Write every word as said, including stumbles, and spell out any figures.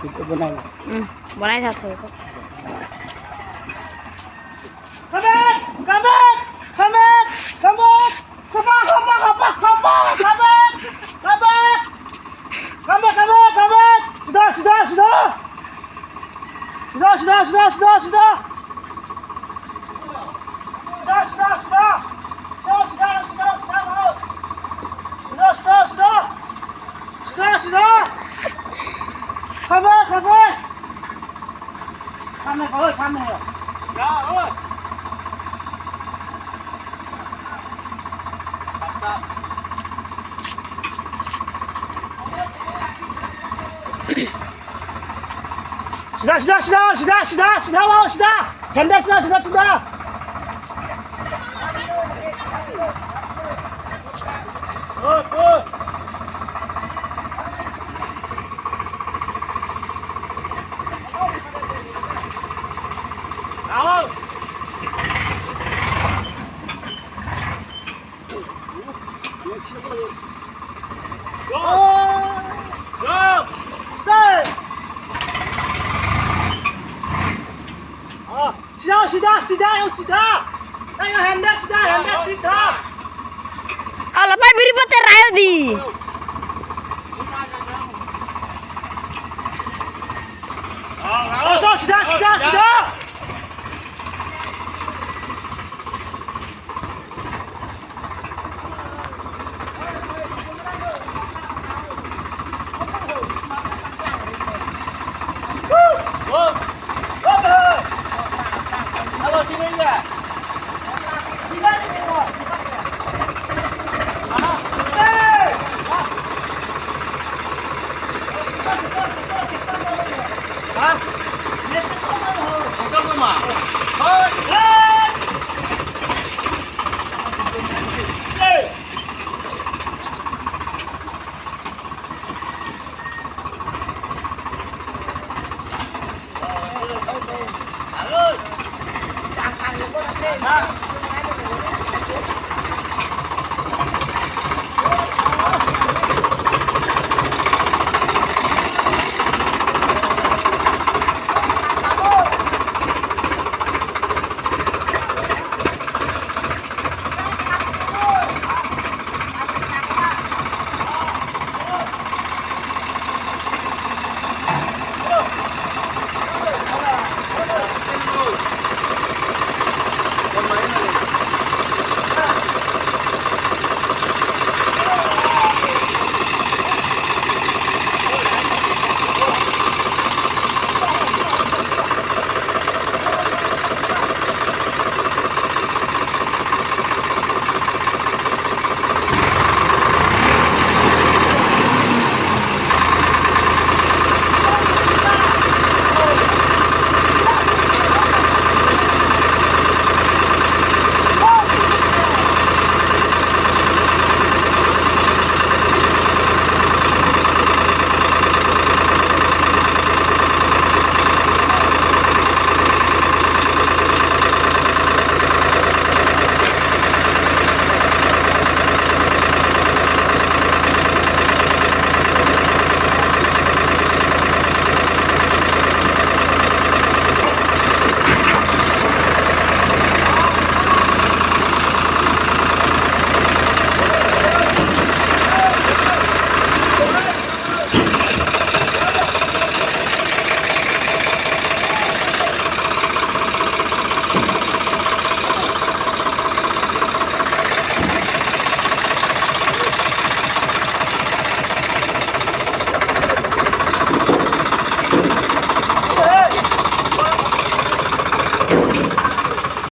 Bonai na. Hmm, bonai tha thoi ko. Come back! Come back! Come back! Come back! Come back! Come back! Come back! Come back! Come back! Come back! Come back! Come back! Come back! Sudah, sudah, sudah! Sudah, sudah, sudah, sudah, sudah! Sudah, sudah, sudah! Sudah, sudah, sudah, sudah, mau! Sudah, sudah, sudah! Sudah, sudah! Come back, come back! Come back, oi, come back! Ya, oi! Sudah, sudah, sudah, sudah, sudah, sudah, mau, sudah. Handle sudah, sudah, sudah. Good, good. Bravo. Go! Go! Stay! Ah, sida, sida, sida, sida! Ayo, handle sida, handle sida! Ala pai biri pate rayo di. Oh, sida, sida, sida!